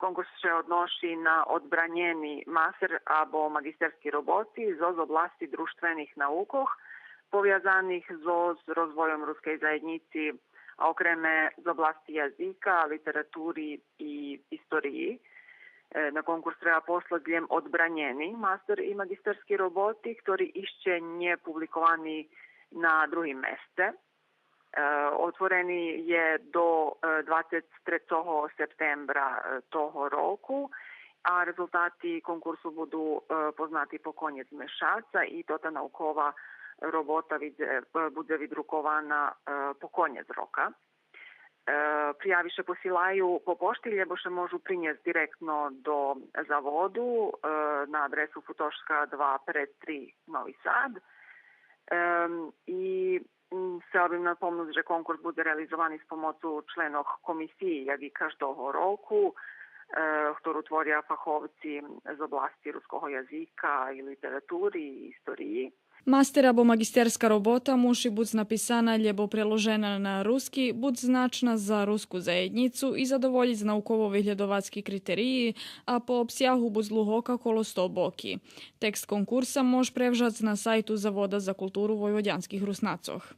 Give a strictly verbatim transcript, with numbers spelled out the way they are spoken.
Конкурс ше одноши на одбранєни мастер або маґистерски роботи зоз обласци дружтвених наукох, повязаних зоз розвойом рускей заєднїци, а окреме з обласци язика, литератури и историї. Е, на конкурс треба послац лєм одбранєни мастер и маґистерски роботи, хтори ище нє публиковани на другим месце. Е, отворени є до, е, двацец трецого септембра, е, того року, а резултати конкурсу буду, е, познати по конєц мешаца и тота наукова робота видзе-, е, будзе видрукована, е, по конєц рока. Е, прияви ше посилаю по пошти, лєбо ше можу принєсц директно до заводу, е, на адресу Футошка два пет три Нови Сад. Ем, и, м, сцела бим напомнуц же конкурс будзе реализовани з помоцу членох комисиї, як и каждого року, е, хтору творя фаховци з обласци руского язика и литератури и историї. Мастер або маґистерска робота муши буц написана лєбо преложена на руски, буц значна за руску заєднїцу и задоволїц науково-виглєдовацки критериї, а по обсягу буц длугока коло сто боки. Текст конкурса мож превжац на сайту Завода за културу войводянских Руснацох.